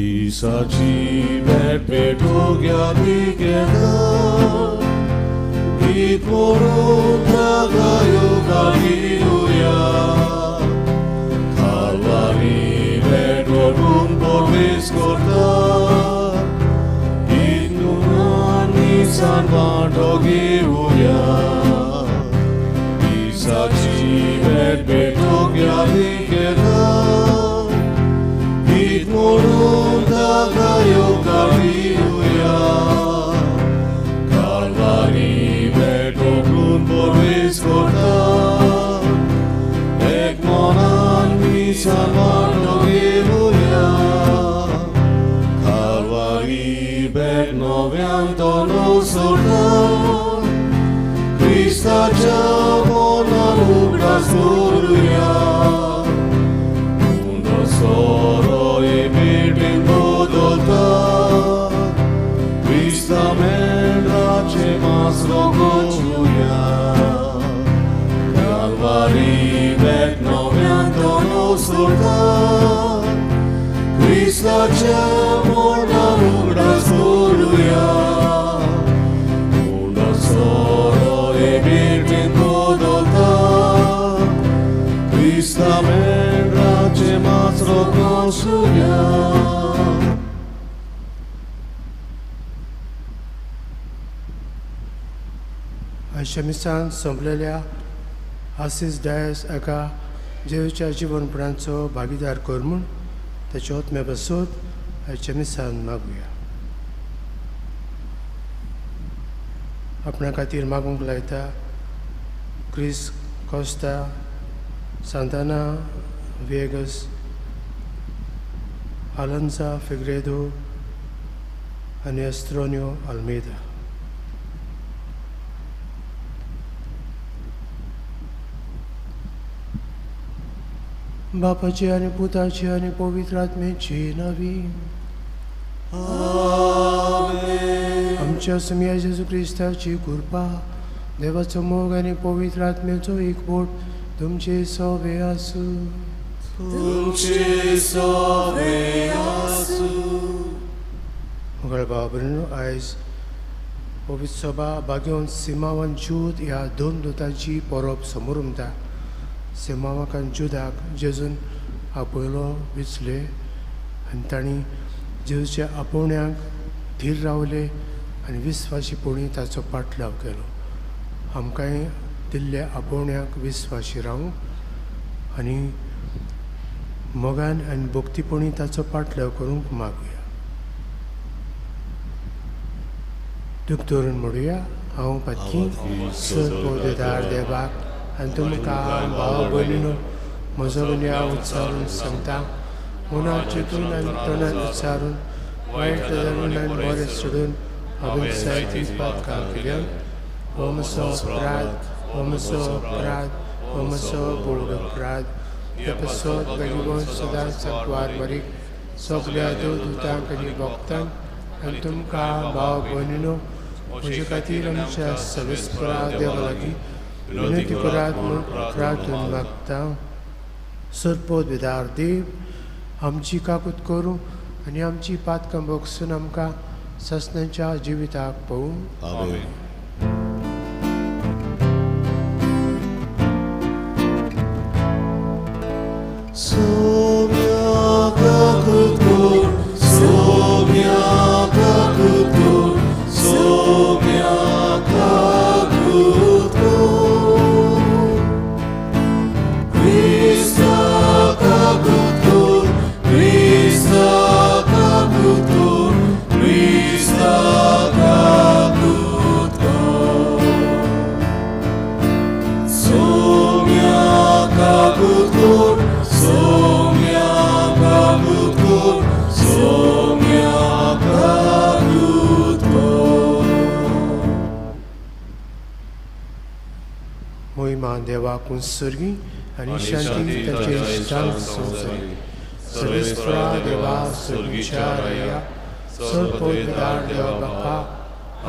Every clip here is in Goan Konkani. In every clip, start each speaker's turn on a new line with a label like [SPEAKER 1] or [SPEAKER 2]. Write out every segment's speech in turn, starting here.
[SPEAKER 1] दिसाची भेट भेटूंक यादीक येता गीत म्हणून गायो गालिलुया कालवारी भेट व्हरून परवेस करता गीत म्हणून मिसान वांटो घेवया दिसाची भेट भेटूंक यादीक येता गीत म्हणून गायो गालिलुया कालवारी भेट व्हरून परवेस करता एक मनान मिसान वांटो घेवया कालवारी भेट नव्यान तो सोडता क्रिस्ताच्या मनान उगडास करुया उंडो सोरो हे भेटेन बदलता क्रिस्ता मेंढराचे मांस रगोवया कालवारी भेट नव्यान तो सोडता क्रिस्ताच्या मनान उगडास करुया उंडो सोरो हे भेटेन बदलता क्रिस्ता मेंढराचे मांस रगोवया.
[SPEAKER 2] आयच्या मिसान सोंपलेल्या आसीस डायस एका जेजूच्या जिवनपणाचो भागीदार कर म्हूण ताचे आत्म्या पासत आयच्या मिसान मागुया. आपणा खातीर मागूंक लायता क्रिस कोस्ता, सांताना वेगस, आलन्सा फिग्रेदो आनी एस्त्रोनियो आल्मेदा. बापाची आनी पुताची आनी पवित्र आत्म्याची नावी. आमच्या सुमया जेजू क्रिस्ताची कृपा, देवाचो मोग आनी पवित्र आत्म्याचो एकवट तुमचे सोबे आसूं.
[SPEAKER 1] तुमचे सोबे आसूं.
[SPEAKER 2] मुगळ भाव भयणींनो, आयज पवित्र सभा भाग्यवंत सिमांव आनी ज्यूद ह्या दोन दुतांची परब समोर उमता. सिमांवाक आनी जुदाक जेजून आपयलो, विचले आनी तांणी जेजूच्या आपोवण्याक धीर रावले आनी विस्वाशीपणी ताचो पाटलाव केलो. आमकांय दिल्ल्या आपोवण्याक विस्वाशी रावूंक आनी मोगान आनी भक्तीपणी ताचो पाटलाव करूंक मागुया. दूख धरून म्हणुया, हांव पातकी सदपोदेदार देवाक आनी तुमकां भाव भयणीनो म्हजो गुन्यांव उच्चारून सांगता. मनात चिंतून आनी तोंडान उच्चारून वायट धरून आनी बरें सोडून हांवें जायतीं पातकां केल्यात. हो म्हजो अपराध, हो म्हजो अपराध, हो म्हजो व्हड अपराध. ते पासत भगवान सदांच सांकवार मरीक सगल्या देवदूतांक आनी भक्तांक आनी तुमकां भाव भयणीनो म्हजे खातीर आमच्या सवेस्परा देवा लागीं विनंती करात म्हूण प्रार्थून मागता. सरपोदवेदार देव आमची काकूत करूं आनी आमची पातकां भोगसून आमकां ससनाच्या जिविताक पळोवं.
[SPEAKER 1] आमेन. सोम्या काकूत कर, सोम्या काकूत कर, सोम्या काकूत कर. क्रिस्ता काकूत कर, क्रिस्ता काकूत कर, क्रिस्ता काकूत कर. सोम्या काकूत कर, सोम्या काकूत कर, सोम्या काकूत कर.
[SPEAKER 2] मोहिमा देवाक उत्सर्गी आनी शांती ताचे इश्टांक संवसारी. सर्वेस्परा देवा सर्गीच्या राया, सर्वपोतदार देवा बापा,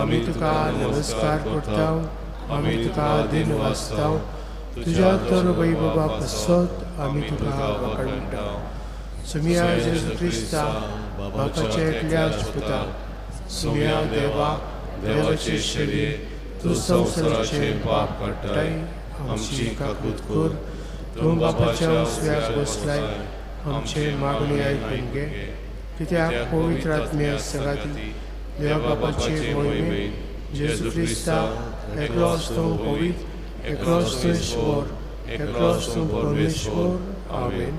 [SPEAKER 2] आमी तुका नमस्कार करता, आमी तुका दिन वाचता. तुज्या तर वैभवा पासत आमी तुका वखणटा. सुमिया जेजू क्रिस्ता बापाच्या एकल्याच पुता, सुमिया देवा
[SPEAKER 1] देवाचे शरीर, तूं संवसाराचे पाप काडटाय, आमची काकूत कर.
[SPEAKER 2] तूं बापाच्या उजव्याक बसलाय, आमचे मागणी आयकून घे. कित्याक पवित्र आत्म्या सांगाती देवा बापाचे मोहिमेन जेजू क्रिस्ता एकलोच तूं पवित्र, एकलोच तूं ईश्वर, एकलोच तूं परमेश्वर. आमेन.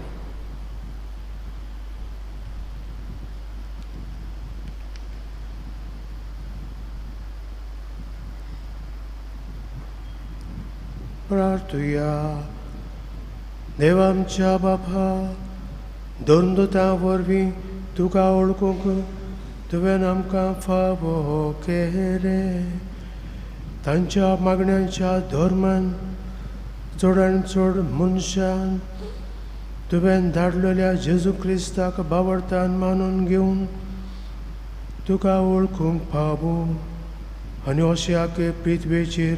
[SPEAKER 2] प्रार्थुया. देवा आमच्या बापा, धर्मदूतां वरवीं तुका वळखूंक तुवें आमकां फावो केलें. तांच्या मागण्यांच्या धर्मान चडान चड मनशान तुवें धाडलेल्या जेजू क्रिस्ताक बावडतान मानून घेवन तुका वळखूंक फावो आनी अशा पृथ्वेचेर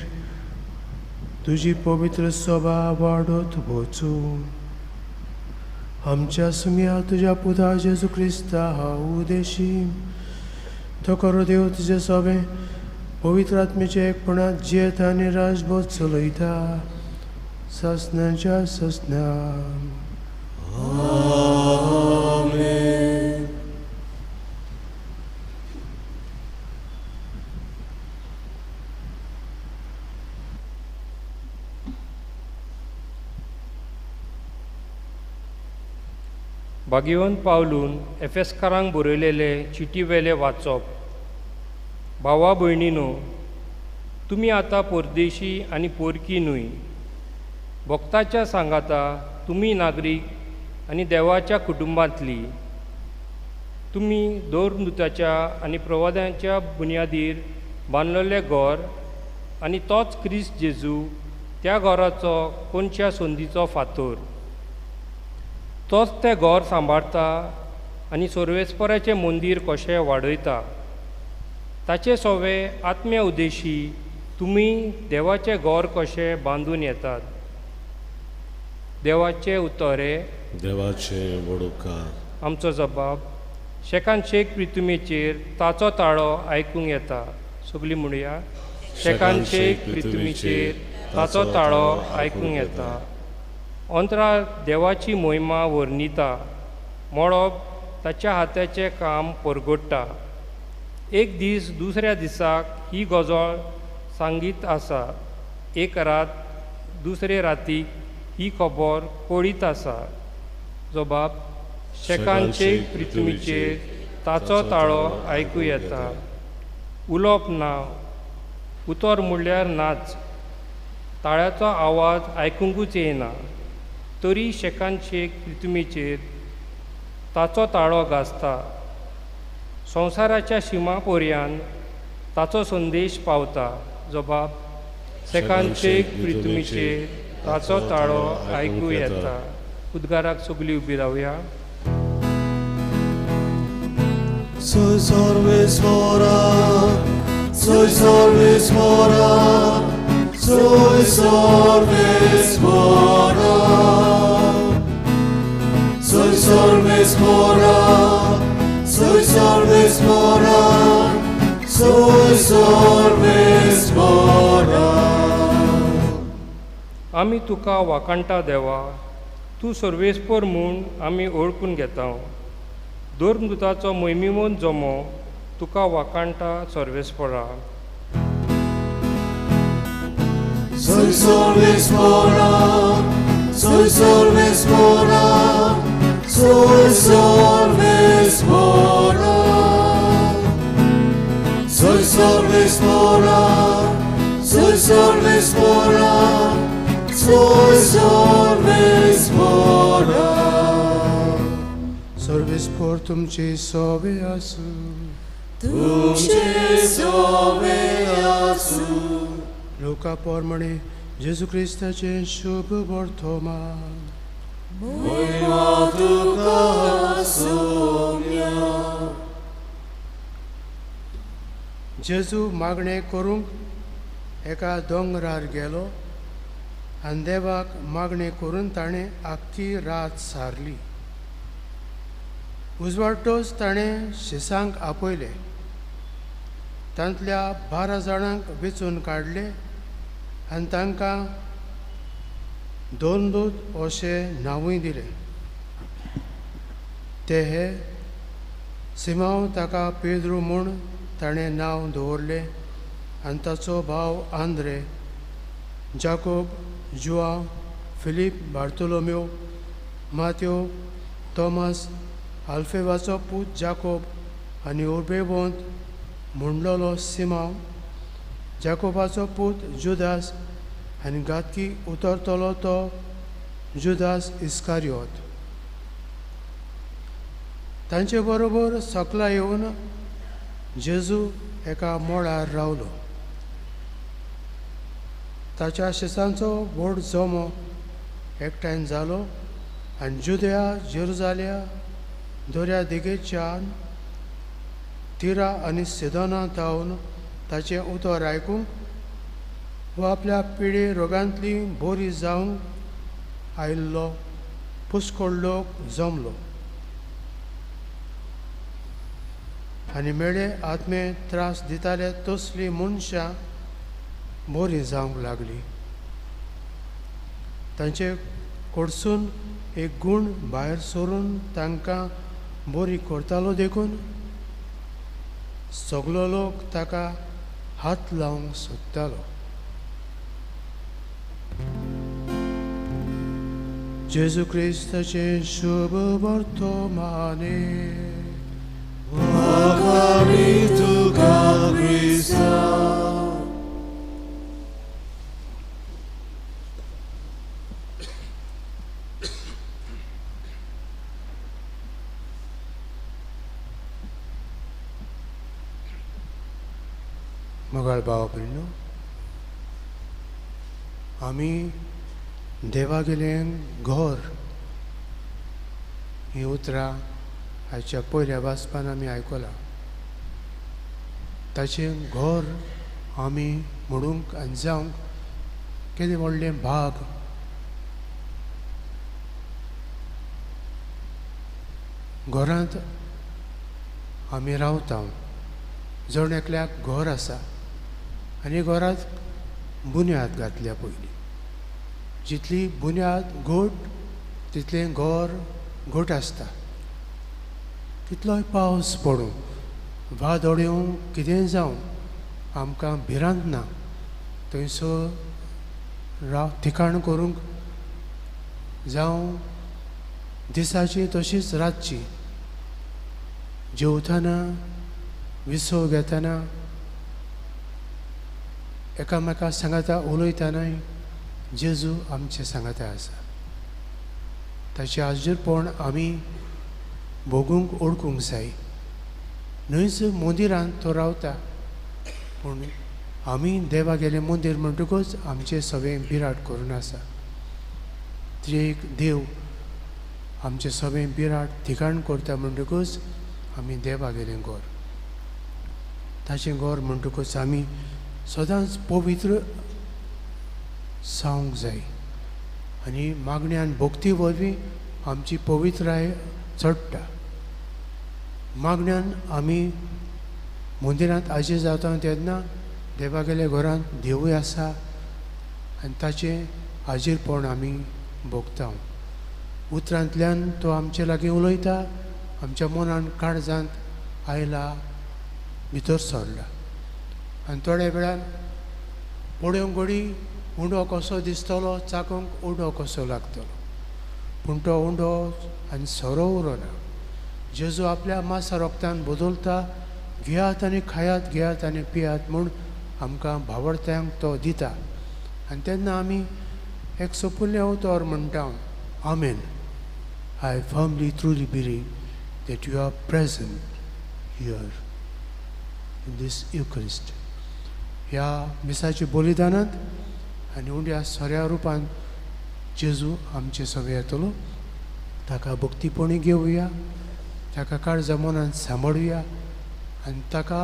[SPEAKER 2] तुजी पवित्र सभा वाडत वचूं. आमच्या सुम्या तुज्या पुता जेजू क्रिस्ता उदेशी तो खरो देव तुजे सोबे पवित्र आत्मेच्या एकपणांत जियेत आनी राजबोध चलयता ससनाच्या ससना.
[SPEAKER 1] आमेन.
[SPEAKER 3] भाग्यवंत पावलून एफेस्कारांक बरयलेले चिटी वेले वाचप. भावा भयणीनो, तुमी आतां परदेशी आनी पोरकी न्हय, भक्ताच्या सांगाता तुमी नागरीक आनी देवाच्या कुटुंबांतली. तुमी दौरदूताच्या आनी प्रवाद्यांच्या बुन्यादीर बांदलेलें घर आनी तोच क्रिस्त जेजू त्या घराचो कोनशा संदीचो फातोर. तोच तें घर सांबाळता आनी सर्वेस्पराचें मंदीर कशें वाडयता. ताचे सोवे आत्म्या उद्देशी तुमी देवाचें घर कशें बांदून येतात. देवाचें उतरे
[SPEAKER 1] देवाचे व्हड उपकार.
[SPEAKER 3] आमचो जबाब शेकान शेक पृथ्वीचेर ताचो ताळो आयकूंक येता. सगळीं म्हणुया, शेकान शेक पृथ्वीचेर ताचो ताळो आयकूंक येता. अंतरा देवाची मोहिमा वर्णिता, मळब ताच्या हाताचें काम परगट्टा. एक दीस दुसऱ्या दिसाक ही गजाल सांगीत आसा, एक रात दुसरे रातीक ही खबर कळीत आसा. जबाब शेकान शेक पृथ्वीचेर ताचो ताळो आयकूं येता. उलोवप ना, उतर म्हणल्यार नाच, ताळ्याचो आवाज आयकुंकूच येना, तरी शेकान शेक पृथ्वीचेर ताचो ताळो गाजता. संवसाराच्या शिमा पर्यान ताचो संदेश पावता. जबाब शेकान शेक पृथ्वीचेर ताचो ताळो आयकूं येता. उद्गाराक सगळीं उबी रावया.
[SPEAKER 1] Soy Sarvesvara, soy Sarvesvara, soy Sarvesvara. Soy Sarvesvara, soy Sarvesvara, soy Sarvesvara.
[SPEAKER 3] आमी तुका वाखाणटा देवा, तूं सर्वेस्पर म्हूण आमी ओळखून घेता. धर्मदूताचो मोहिमेवंत जमो तुका वाखाणटा सर्वेस्परा.
[SPEAKER 1] Soy Sarvesvara, soy Sarvesvara, soy Sarvesvara. Soy Sarvesvara, soy Sarvesvara, soy Sarvesvara.
[SPEAKER 2] सर्वेस्पर तुमचे सोबे आसूं.
[SPEAKER 1] तुमचे सोबे आसूं.
[SPEAKER 2] लुका प्रमाणे जेजू क्रिस्ताचें शुभ वर्तमान.
[SPEAKER 1] मोहिमा तुका सोम्या.
[SPEAKER 2] जेजू मागणें करूंक एका दोंगरार गेलो आनी देवाक मागणें करून ताणें आख्खी रात सारली. उजवाडटोच ताणें शिसांक आपयले, तांतल्या 12 जाणांक वेंचून काडले आनी तांकां दोनदूत अशें नांवूय दिलें। ते हे सिमांव ताका पेद्रू म्हूण ताणें नांव दवरलें आनी ताचो भाव आंद्रे, जाकोब, जुआंव, फिलीप, बार्तोलोम्यो, मात्यो, थॉमस, आल्फेवाचो पूत जाकोब आनी उर्बेवंत म्हणलोलो सिमांव, जाकोबाचो पूत जुदास आनी घातकी उतरतलो तो जुदास इस्कारियोत। तांचे बरोबर सकला येवन जेजू एका मोळार रावलो। ताच्या शिसांचो व्हड जमो एकठांय जालो आनी जुदया, जेरुजाल्या, दर्या देगेच्यान तिरा आनी सिदोना थावन ताचें उतर आयकूंक वा आपल्या पिडे रोगांतली बरी जावंक आयिल्लो पुष्कळ लोक जमलो आनी मेळे आत्मे त्रास दिताले तसली मनशां बरी जावंक लागली। तांचे कडसून एक गूण भायर सरून तांकां बरी करतालो देखून सगलो लोक ताका हात लावंक सोदतालो। जेजू क्रिस्ताचें शुभ वर्तमाने।
[SPEAKER 1] तुका क्रिस्ता।
[SPEAKER 2] मोगाळ भाव भयणीनो, आमी देवागेलें घर हीं उतरां आयच्या पयल्या वाचपान आमी आयकलां। ताचें घर आमी म्हणूंक आनी जावंक केदें व्हडलें भाग। घरांत आमी रावता, जण एकल्याक घर आसा आनी घरांत बुन्याद घातल्या पयलीं। जितली बुन्याद घट तितलें घर घट आसता। कितलोय पावस पडूं, वादळ येवं, कितेंय जावं, आमकां भिरांत ना। थंयसर राव ठिकाण करूंक जावं दिसाची तशीच रातची, जेवतना विसव घेतना एकामेका सांगाता उलयतनाय जेजू आमचे सांगाता आसा। ताचें आजूरपण आमी भोगूंक ओळखूंक जाय। न्हयच मंदिरांत तो रावता, पूण आमी देवागेलें मंदीर म्हणटकूच आमचें सगळें बिराट करून आसा। त्रिएक देव आमचें सगळें बिराट ठिकाण करता म्हणटकूच आमी देवागेलें घर, ताचें घर म्हणटकूच आमी सदांच पवित्र जावंक जाय आनी मागण्यान भक्ती वरवीं आमची पवित्राय चडटा। मागण्यान आमी मंदिरांत आजी जाता तेन्ना देवागेल्या घरांत देवूय आसा आनी ताचें आजीरपण आमी भोगता। उतरांतल्यान तो आमचे लागीं उलयता, आमच्या मनान काळजांत आयला, भितर सरला आनी थोड्या वेळान पळोवंक घडी उंडो कसो दिसतलो, चाकूंक उंडो कसो लागतलो, पूण तो उंडो आनी सोरो उरना। जेजू आपल्या मासा रोगतान बदलता, घेयात आनी खायात, घेयात आनी पियात म्हूण आमकां भावडत्यांक तो दिता आनी तेन्ना आमी एक सोपुल्लें उतर म्हणटा, आमेन। I firmly truly believe that you are present here in this Eucharist. ह्या मिसाच्या बलिदानांत आनी उंड्या सोऱ्या रुपान जेजू आमचे सगळे येतलो। ताका भक्तीपणी घेवया, ताका काळजा मनान सांबाळुया आनी ताका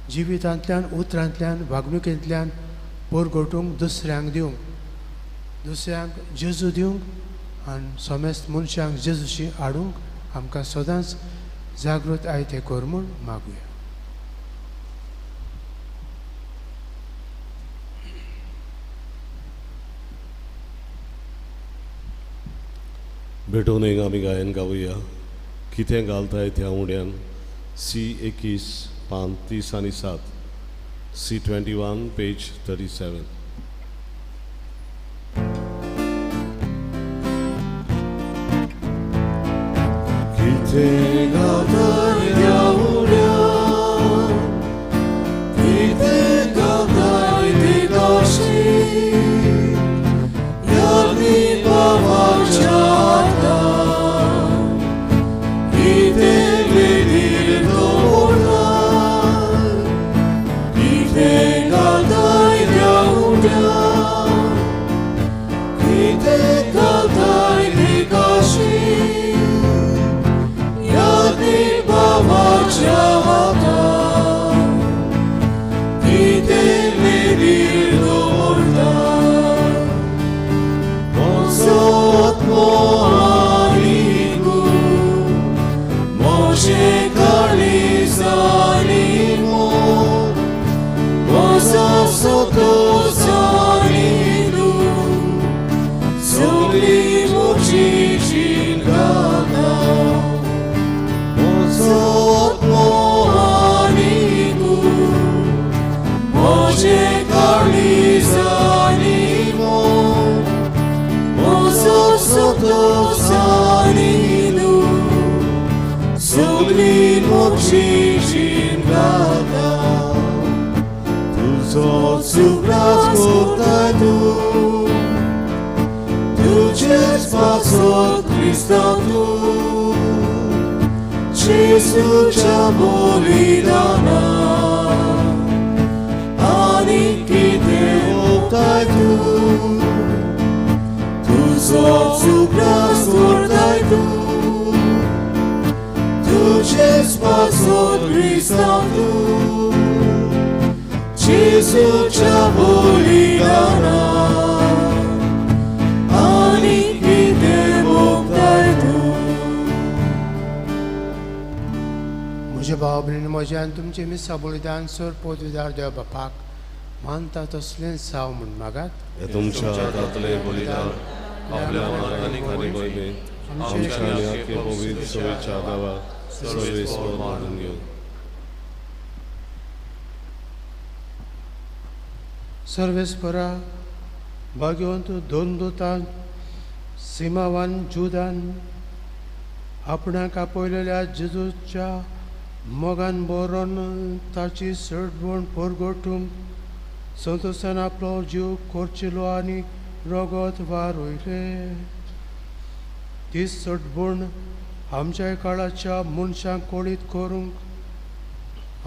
[SPEAKER 2] जिवितांतल्यान, उतरांतल्यान, वागणुकेंतल्यान परगटूंक दुसऱ्यांक दिवंक, दुसऱ्यांक जेजू दिवंक आनी समेस्त मनशांक जेजूशी हाडूंक आमकां सदांच जागृत आयते कर म्हूण मागुया.
[SPEAKER 1] भेटून एक आमी गायन गावया. कितें घालताय त्या उड्यान सी 21 पान 30 आनी 7 सी 21 पेज 37. कितें घालताय त्या उड्यान कितें घालताय ते काशी यादी बाबाच्या
[SPEAKER 2] म्हज्यान तुमचें मिसा बलिदान सर पदवीदार देव बापाक मानता तसलें साव म्हूण मागात.
[SPEAKER 1] तुमच्या हातांतलें बलिदान आपल्या आनी आमच्या आनी पवित्र सवेच्या देवा सर्वेस्पर मानून घेवन.
[SPEAKER 2] सर्वेस्परा भाग्यवंत दोन दुतान सिमावान जुदान आपणाक आपयलेल्या जेजूच्या मोगान बरोवन ताची सडबण परगटूंक संतोशान आपलो जीव कोरचिलो आनी रगत वारयले. ती सडबण आमच्या काळाच्या मनशांक कळीत करूंक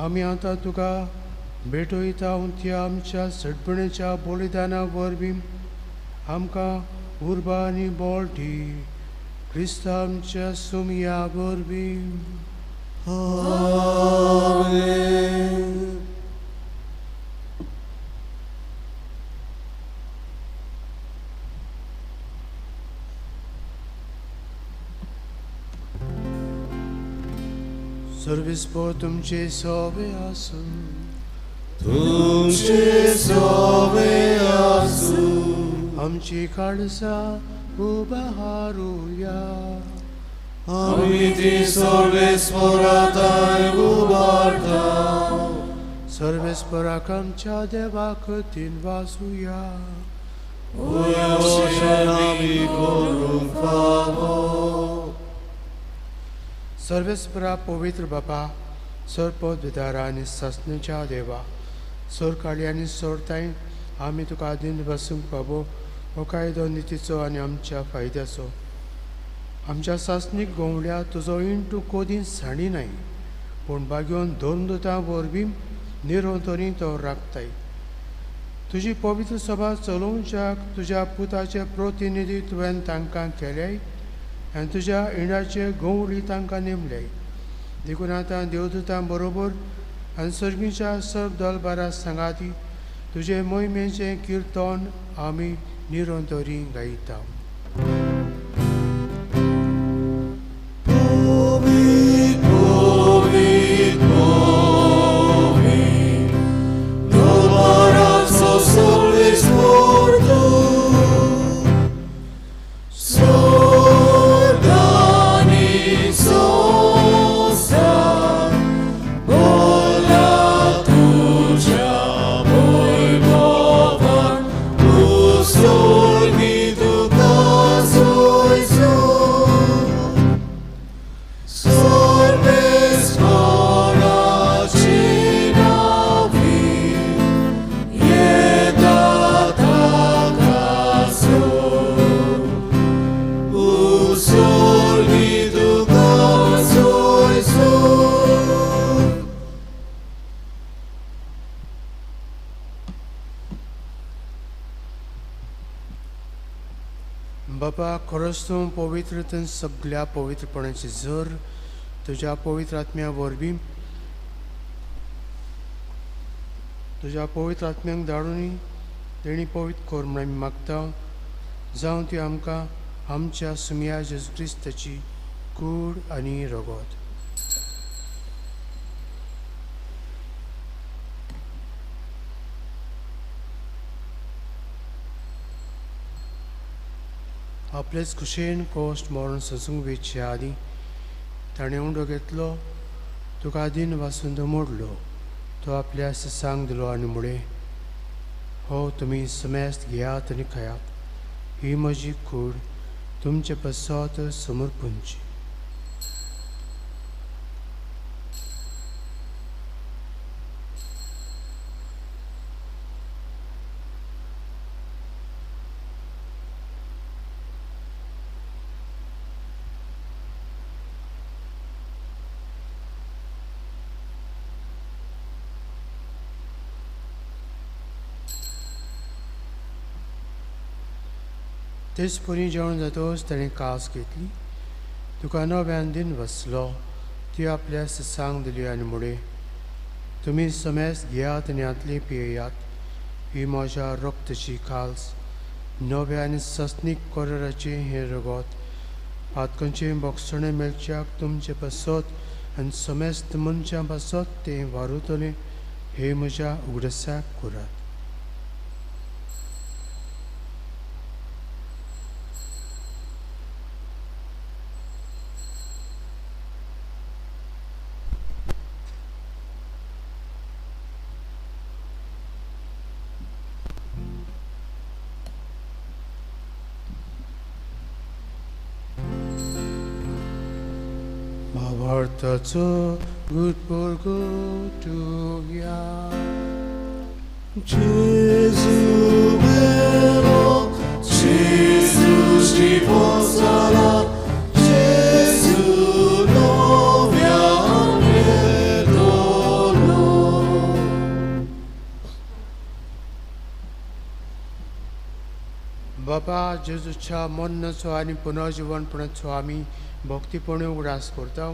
[SPEAKER 2] आमी आतां तुका भेटयता. त्या आमच्या सडबणेच्या बलिदाना वरवीं आमकां उर्बा आनी बळ दी. क्रिस्त आमच्या सुमया वरवीं.
[SPEAKER 1] आमेन.
[SPEAKER 2] सर्वेस्पर तुमचे सोबे आसूं.
[SPEAKER 1] तुमचे सोबे आसूं.
[SPEAKER 2] आमची काळजां उबारुया.
[SPEAKER 1] आमी ती सर्वेस्पराताय उबारता.
[SPEAKER 2] सर्वेस्पराक आमच्या देवाक तीन वाजुया.
[SPEAKER 1] आमी करूंक फावो.
[SPEAKER 2] सर्वेस्परा पवित्र बापा सरपदविदारा आनी सासणेच्या देवा सोरकाळी आनी सोरताय आमी तुका आदीन बसूंक फावो हो कायदो नितीचो आनी आमच्या फायद्याचो. आमच्या सासणीक गोंवड्या तुजो इंटू कोदीन साणी नाय पूण बागेवन दोन दुतां वरवीं निरंतरी तो राखताय. तुजी पवित्र सभा चलोवच्याक तुज्या पुताचे प्रतिनिधी तुवें तांकां केल्याय आनी तुज्या इणाचे गंवडी तांकां नेमल्याय. देखून आतां देवदूतां बरोबर आनी सर्गीच्या सर्व दलबारा सांगाती तुजे मोहिमेचें किर्तन आमी निरंतरी गायता.
[SPEAKER 1] Povi,
[SPEAKER 4] सर्वेस्पराची नांवी येता ताका सोड उसोर्गी तुका सोय सोड.
[SPEAKER 2] बापा, खरोच तूं पवित्र सगळ्या पवित्रपणाची जर तुज्या पवित्र आत्म्या वरवीं तुज्या पवित्र आत्म्यांक धाडून तेणी पवित्र कर म्हूण आमी मागता. जावं ती आमकां आमच्या सुमया जेजू क्रिस्ताची कूड आनी रगत. आपलेच खुशेन कोश्ट मरण सोसूंक वेचे आदीं ताणें उंडो घेतलो, तुका दिन वासून तो मोडलो, तो आपल्या ससांक दिलो आनी म्हळें, हो तुमी समेस्त घेयात आनी खायात, ही म्हजी कूड तुमचे पसत समर्पूंची. तेच परी जेवण जातकच ताणें कास घेतली, तुका नव्यान दिन बसलो, ती आपल्या ससांक दिली आनी म्हळें, तुमी समेस्त घेयात आनी हांतली पियेयात, ही म्हज्या रक्तची काल्स, नव्या आनी सस्नीक कराराचें हें रगत, पातकांचें बोगसणें मेळच्याक तुमचे पासत आनी समेस्त मनशां पासत तें वारुतलें, हे म्हज्या उगडासाक करात. भावार्थाचो गुटपोरगुटुया.
[SPEAKER 4] Gesù vero, Gesù riposala, Gesù noviam etolo.
[SPEAKER 2] बाबा जेजूच्या मरणाचो आनी पुनर्जिवनपणाचो आमी भक्तीपणे उगडास करता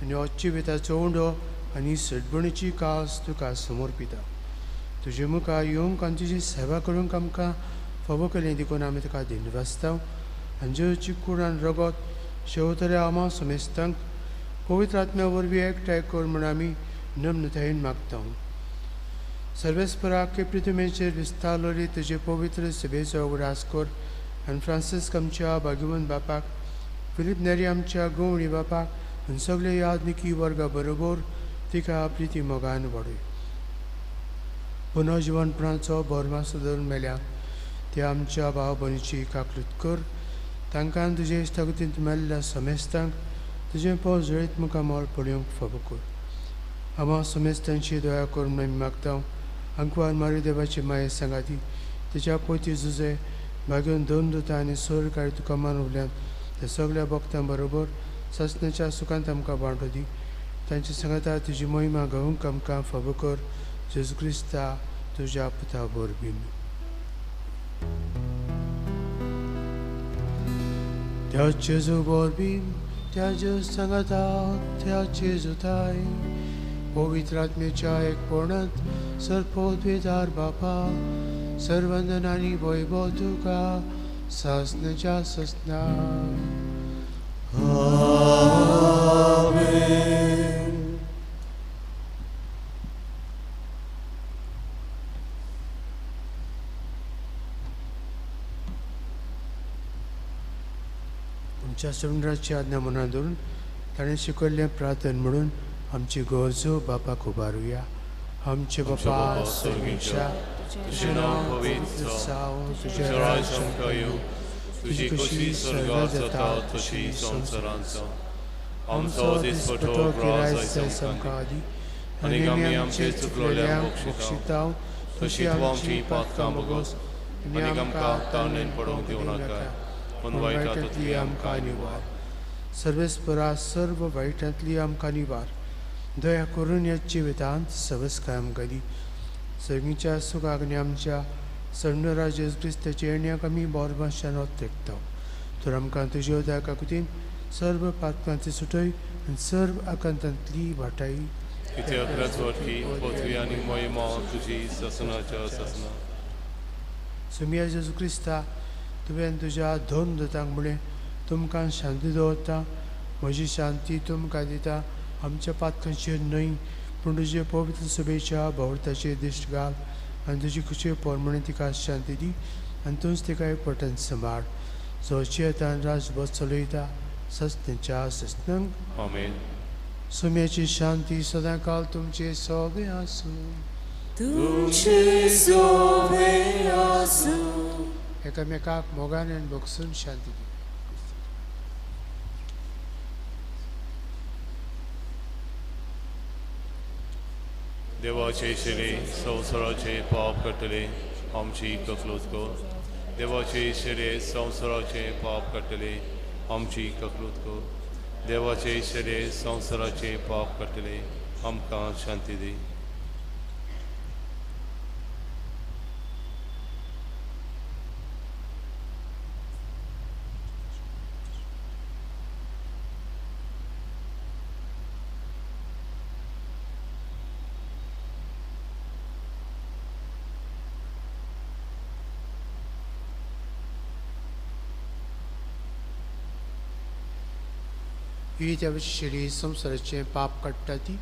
[SPEAKER 2] आनी जिविताचो उंडो आनी सडबणीची कास तुका समर्पिता. तुजे मुखार येवंक आनी तुजी सेवा करूंक आमकां फावो केलें देखून आमी तुका दिनवासता. आनी जेजूची कूड आनी रगत शेवतल्या आमा समेस्तांक पवित्र आत्म्या वरवीं एकठांय कर म्हूण आमी नम्रतायेन मागता. सर्वेस्पराक पृथ्वीचेर विस्तारलोली तुजे पवित्र सभेचो उगडास कर आनी फ्रांसिस्क आमच्या भाग्यवंत बापाक, फिलीप नेरी आमच्या गवळी बापाक आनी सगळे यादनिकी वर्गा बरोबर तिका प्रिती मोगान वाडय. पुनर्जिवनपणाचो भरमासो धरून मेल्या त्या आमच्या भाव भयणीची काकलूत कर, तांकां तुजे इश्टागतींत मेल्ल्या समेस्तांक तुजें पोस जळीत मुखामळ पळोवंक फावो कर. आमा समेस्तांची दया कर म्हूण आमी मागता. आंकवार मारी देवाची माये सांगाती तिच्या पोती जुजे भाग्योन दोन दुता आनी सोर तुका मानवल्यान त्या सगळ्या भक्तां बरोबर सासणाच्या सुखांत आमकां वांटो दी. तांची सांगाता तुजी महिमा गावंक आमकां फावो कर. जेजू क्रिस्ता तुज्या पुता वरवीं. त्या जेजू वरवीं, त्या जेजू सांगाता, त्या जेजू ताय पवित्र आत्म्याच्या एकपणांत सर्वपवित्र बापा सर्वंदन आनी वैभव तुका सासणाच्या सासणा.
[SPEAKER 4] आमेन.
[SPEAKER 2] आमच्या सुंदराची आज्ञा मनात धरून ताणें शिकयल्लें प्रार्थन म्हणून आमची गरजो बापाक उबारुया. आमचे बापा स्वर्गीच्या, तुजें नांव पवित्र जावं, तुजें राज्य आमकां येवं, तुजी खोशी स्वर्गांत जाता तशी संवसारांत जावं. आमचो दिसपटो गिरायक जाय आमकां आदी आनी आमी आमचे चुकलोल्यांक बक्षिताव तशी तूं आमची पातकां भोगोस आनी आमकां तावणेन पडोवंक दिवं नाका पूण वायटांतली आमकां निवार. सर्वेस्परा सर्व वायटांतली आमकां निवार. दया करून ह्या जिवितांत सवस्काय आमकां दी. सगळींच्या सुखाक आनी आमच्या सर्णरा जेजू क्रिस्ताच्या येण्याक आमी बोरभाशान तेकता. तर आमकां तुज्या दया काकुतीन सर्व पातकांची सुटय आनी सर्व आकांतांतली वाटाय.
[SPEAKER 5] कित्याक राजवटकी पृथ्वी आनी महिमा तुजी ससनाच्या ससना.
[SPEAKER 2] सुमिया जेजू क्रिस्ता, तुवें तुज्या दोन दुतांक म्हणलें, तुमकां शांती दवरता, म्हजी शांती तुमकां दिता. आमच्या पातकांचेर न्हय पूण तुजे पवित्र सभेच्या भावर्थाचेर दिश्ट घाल आनी तुजी खुशे प्रमाणे तिका शांती दी आनी तूंच तिका एक पटन सांबाळ. जो चेतान राजभर चलयता सस्तेच्या सस्नंग.
[SPEAKER 5] आमेन.
[SPEAKER 2] सुम्याची शांती सदांकाल तुमचे सोबे आसूं.
[SPEAKER 4] तुमचे सोबे आसूं.
[SPEAKER 2] एकामेकाक मोगान आनी भोगसून शांती दी.
[SPEAKER 5] देवाचे शिरे संवसाराचे पाप काडटले आमची ककलूत कर. देवाचे शिरे संवसाराचे पाप काडटले आमची ककलूत कर. देवाचे शिरे संवसाराचे पाप काडटले आमकां शांती दी.
[SPEAKER 2] ही त्या शिळी संवसाराचें पाप काडटा ती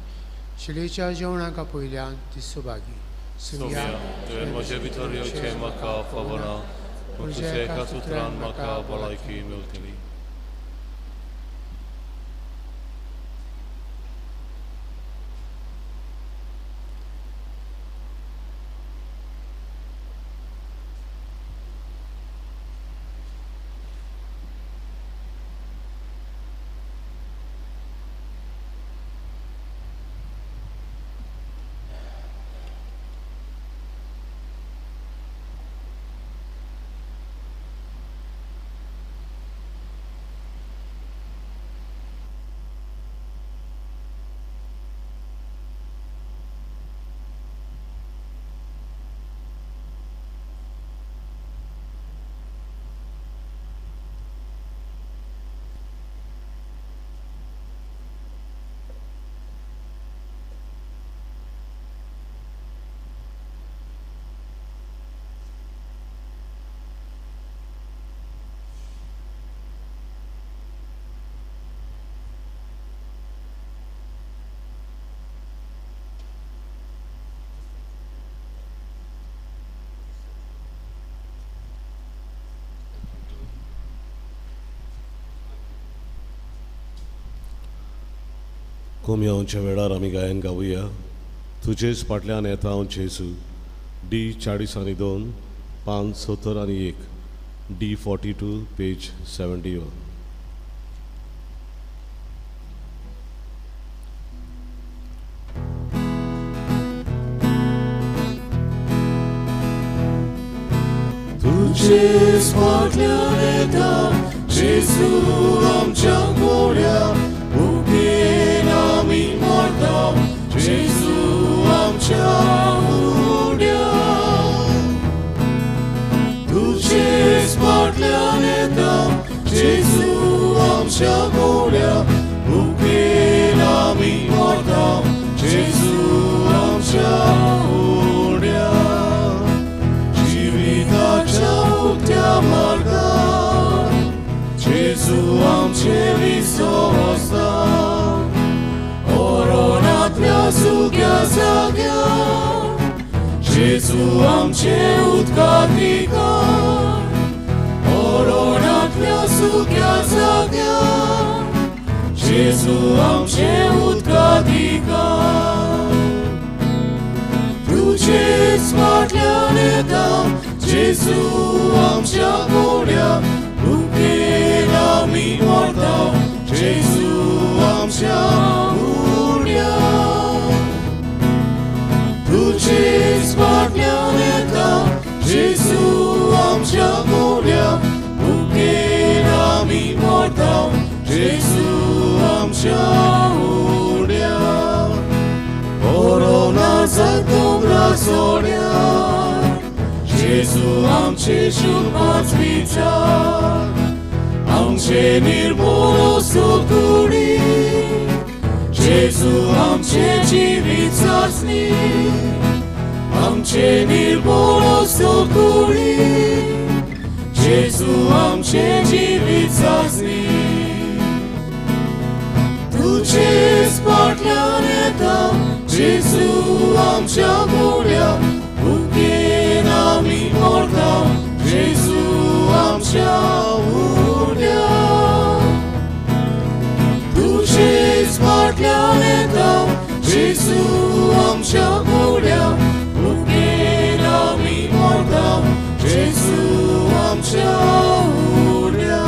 [SPEAKER 2] शिळेच्या जेवणाक पयल्यान ती सुभागी.
[SPEAKER 5] सोम्या, तुवें म्हजे भितर येवचें म्हाका खबर ना, पूण तुज्या एका उतरान म्हाका भलायकी मेळटली.
[SPEAKER 1] कोमयांवच्या वेळार आमी गायन गावया. तुजेच फाटल्यान येता हांव जेजू. D 42 5 71 D 42 page 71.
[SPEAKER 4] तुजेच फाटल्यान येता जेजू आमच्या गोड्या भुकेन आमी मरता जेजू आमच्या उड्या. तुजेच फाटल्यान येता जेजू आमच्या गोड्या भुकेन आमी मरता जेजू आमच्या उड्या. जिविताच्या उक्त्या मार्गार जेजू आमचे विसोस्ता. ओरोनांतल्या सुक्या जाग्यार जेजू आमचे उदकाधिकार. ओरोनांतल्या सुक्या जाग्यार जेजू आमचे उदकाधिकार. तुजेच फाटल्यान येता जेजू आमच्या गोड्या भुकेन आमी मरता जेजू वचत दोंगरा सोड्यार जेजू आमचे शुभ विचार आमचे निर्मोल कुडी जेजू आमचे जिवीत चांचणी आमचे निर्मोल कुडी जेजू आमचे जिवीत चांचणी तुझेच फाटल्यान येता जेजू आमच्या गुड्या भुकेन आमी मरता जेजू आमच्या उड्या तुझेच फाटल्यान येता जेजू आमच्या गुड्या भुकेन आमी मरता जेजू आमच्या उड्या.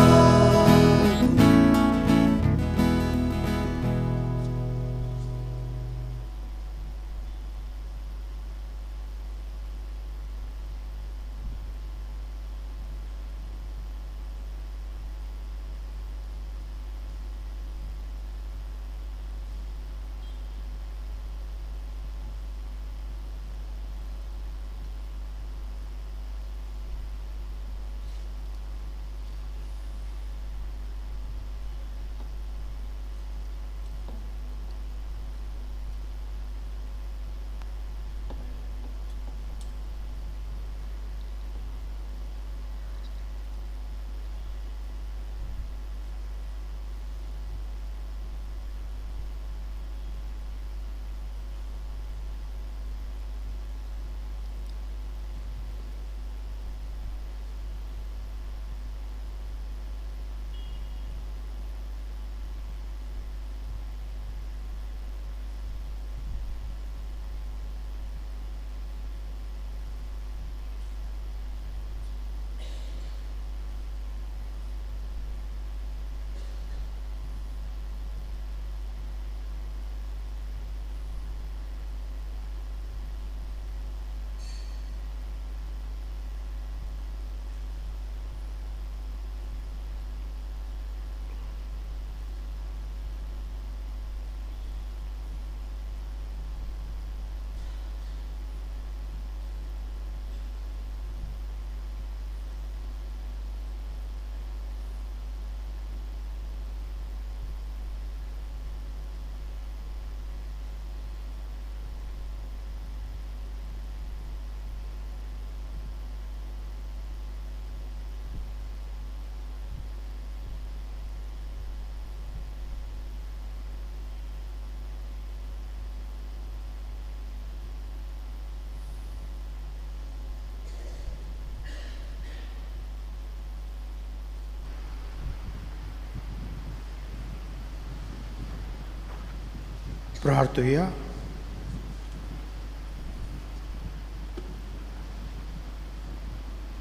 [SPEAKER 2] प्रार्थुया.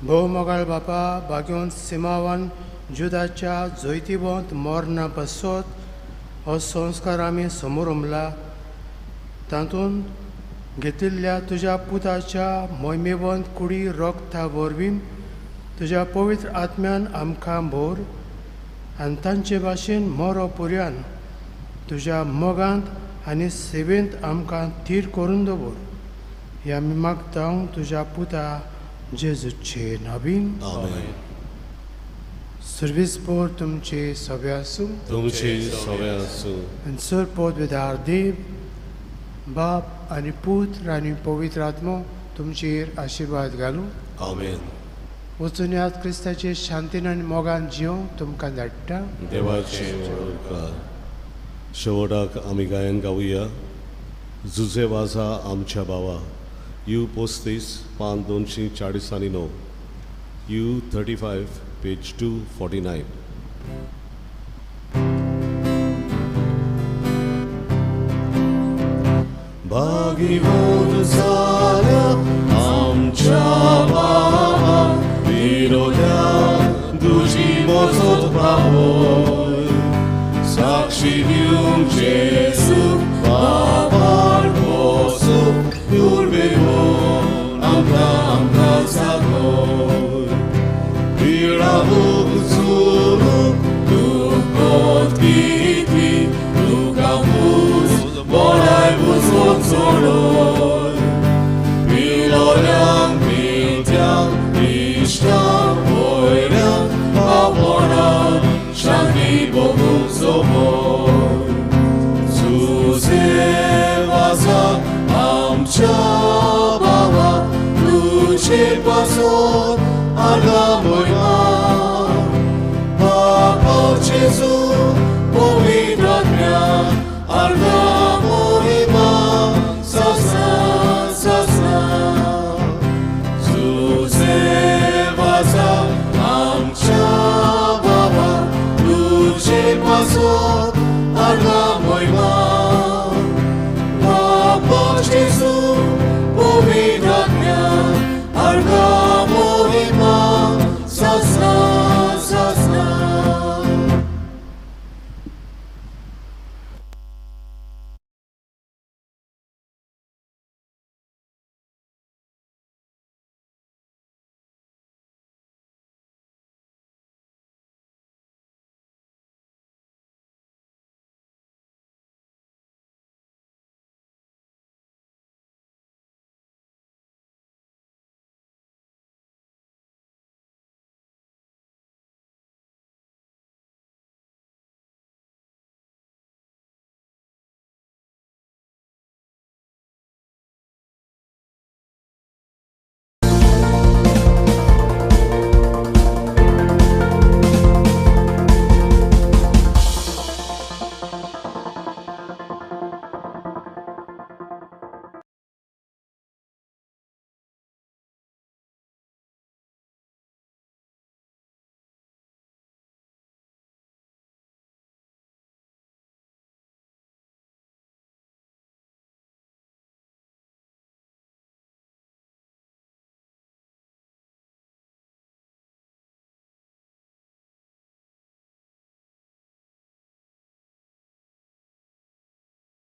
[SPEAKER 2] भोवमोगाळ बापा, भाग्यवंत सिमावन जुदाच्या जैतिवंत मरणा पासत हो संस्कार आमी समोर उमला, तातूंत घेतिल्ल्या तुज्या पुताच्या मोहिमेवंत कुडी रोगता वरवीं तुज्या पवित्र आत्म्यान आमकां भोर आनी तांचे भाशेन मोरो पुर्यान तुज्या मोगांत आनी सेवेंत आमकां थीर करून दवर. हे आमी मागता तुज्या पुता जेजूचे नावीन.
[SPEAKER 1] आमेन.
[SPEAKER 2] सर्वीस पोर तुमचे सगळे आसूं,
[SPEAKER 1] तुमचे सगळे आसूं.
[SPEAKER 2] आनी सर पदवेदार देव बाप आनी पूत आनी पवित्र आत्मो तुमचेर आशिर्वाद घालूं.
[SPEAKER 1] आमेन.
[SPEAKER 2] वचून याद क्रिस्ताचे शांतीन आनी मोगान जियों तुमकां धाडटा.
[SPEAKER 1] देवाचे उपकार. शेवटाक आमी गायन गावया जुजे वाजा आमच्या भावा, you 35 पान 249, you 35 page 249.
[SPEAKER 4] भाग्यवंत जाल्या आमच्या बाबा विरोध्या तुजी वचत पावय साक्षी दिवंक जेजू बाबार बसू दुर्बेगोन आमकां आमकां सागोय पिडा भोग दुखोत कितली तुका पूज बराय बुजोत सोडोय. तुजे पासत आर्गां मोयमा बाबा जेजू पवित्र आत्म्या आर्गां.